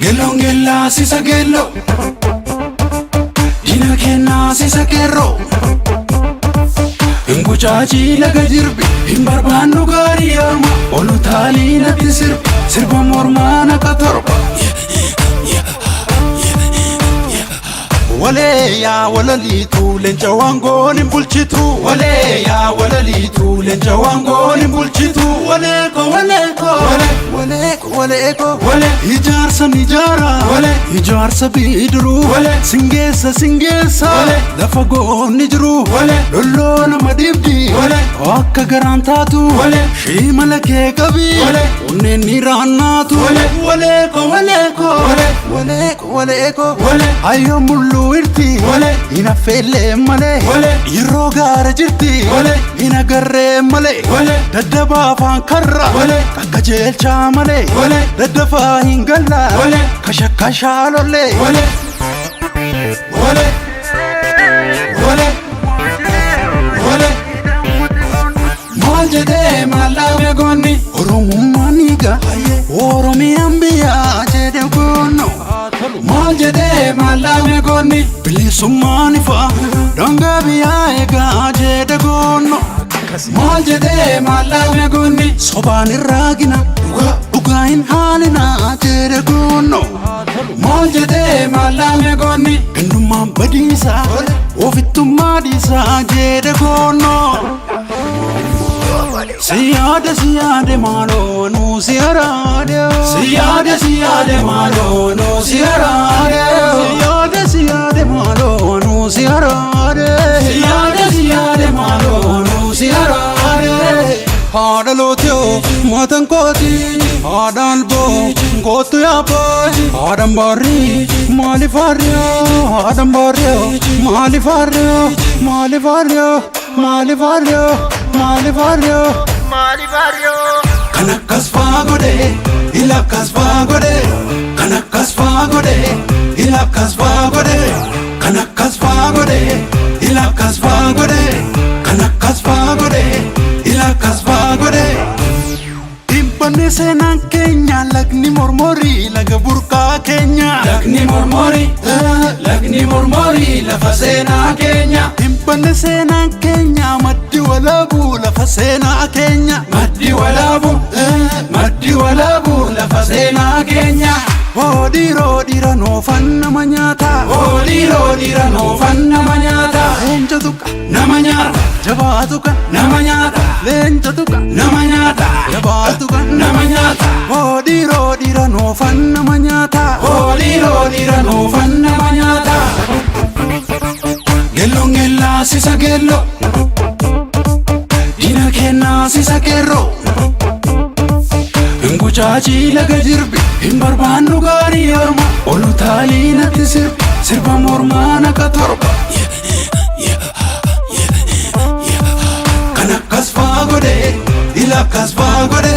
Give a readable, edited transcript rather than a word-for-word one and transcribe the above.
Geelloon geellaa sisa geelloo, diina kennaa sisa qeerroo. Hin gucaacii laga jirbi, hin barbaannu gaarii orma, olu taalii natti sirbi, sirba mormaa naqa torba. Walee yaa walaliitu leenca waangoon hin bulchitu. Walee yaa walaliitu leenca waangoon hin bulchitu. Walee ko walee ko walee ko walee ko walee ijaarsa ni ijaara walee ijaarsa bidiruu walee singeessa singeessa walee lafa goonni jiru walee lolloo nama dhibdi walee akka garaan taatu walee shiimala kee qabi walee onneen ni raannaatu walee walee ko walee ko walee walee ko walee ko walee ayyoo mulluu irti walee hin affeellee malee walee yeroo gaara jirti walee hin agarree malee walee daddabaa afaan karra walee qaqqajeelchaa malee walee daddafaa hin galla walee kashakkashaa lollee walee walee walee walee maal jedhee maal dhaame goonni oromummaan dhiiga oromiyaan biyyaa jedhe goonno maal jedhee maal dhaame goonni bilisummaan ifa dhangaa biyyaa eegaa jedhe goonno maal jedhee maal dhaame goonni sobaan irraa gina dhugaa hin haalina jedhe goonno maal jedhee maal dhaame goonni gandummaan badiisa ofittummaa dhiisaa jedhe goonno. Siyaade siyaade maaloo nuu si araade. Siyaade siyaade maaloo nuu si araade. Siyaade siyaade maaloo nuu si araade. Siyaade siyaade maaloo nuu si araade. Haadha lootiyoo maatan kooti haadha alboo kootu yaabboo haadhan baarrii maaliif haarriyoo haadhan baarriyoo maaliif haarriyoo maaliif haarriyoo maaliif haarriyoo maaliif haarriyoo. Kan akkas faa godhe ila akkas faa godhe kan akkas faa godhe ila akkas faa godhe kan akkas faa godhe ila akkas faa godhe kan akkas faa godhe ila akkas faa godhe. Dhibbanne seenaan keenya lagni mormorii laga burqaa keenya. Lagni mormorii lagni mormorii lafa seenaa keenya. Dhibbanne seenaan keenya maddi walaabuu lafa seenaa keenya. Maddi walaabuu maddi walaabuu lafa seenaa keenya. Oodhiiroo dhiira noofan nama nyaata. Oodhiiroo dhiira noofan nama nyaata. Leenca tuqa nama nyaata. Jabaa tuqa nama nyaata. Leenca tuqa nama nyaata. Jabaa tuqa nama nyaata. Oodhiiroo dhiira noofan nama nyaata. Oodhiiroo dhiira noofan nama nyaata. Geelloon geellaa sisa geelloo. Diina kennaa sisa qeerroo. Hin gucaacii laga jirbi hin barbaannu gaarii orma olu taalii natti sirbi sirba mormaa naqa torba. Kan akkas faa godhe ila akkas faa godhe